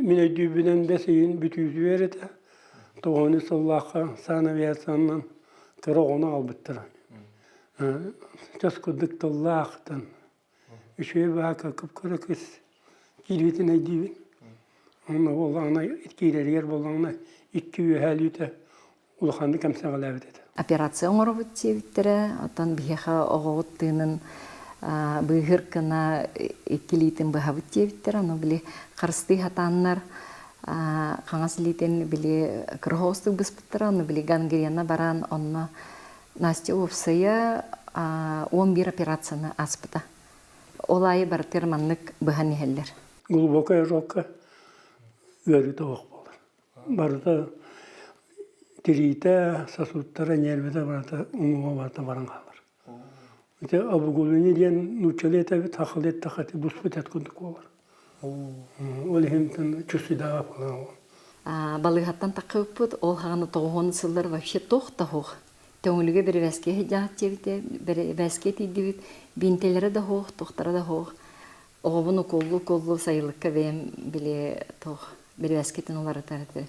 Мин өйдүүбүнэн бэс ыйын бүтүүтүгэр этэ. Тоҕуону сыллаахха санавиациянан кыра оҕону аҕалбыттара. Чос курдук тыллаахтан үчүгэй баһака кып-кыра кыыс киирбитин өйдүүбүн. Онно буоллаҕына киирэригэр буоллаҕына икки үөһээ өлүүтэ улаханнык эмсэҕэлээбит этэ. Операция оҥоробут диэбиттэрэ, оттон биһиэхэ оҕоҕут тыынын быыһыыр гына икки илиитин быһабыт диэбиттэрэ, ону били харыстыы сатааннар хаҥас илиитин били кыра быспыттара, ону били гангрена баран онно Настя уопсайа 11 операцияны ааспыта. Ол аайы барытыгар маннык быһан иһэллэр. Глубокая ожогка ыарыыта суох буолар. Барыта тириитэ, сосудтара, нервитэ барыта уҥуоҕа барыта баран хаалар. Ити обугулуни диэн нууччалыы этэбит, сахалыы эттэххэ ити буспут эт курдук буолар. Ол иһин чувствуйдаах буолан Балыыһаттан таххыбыппыт, ол хаҕана тоҕуһуон сыллар вообще туох да суох. Төҥүлүгэ бэрэбээскэ сылдьаат диэбитэ, бэрэбээскэ тиийдибит, биинтэлэрэ да суох, туохтара да суох. Оҕобун укуоллуу-укуоллуу сайылыкка бэйэм били туох бэрэбээскитин уларытар этэ.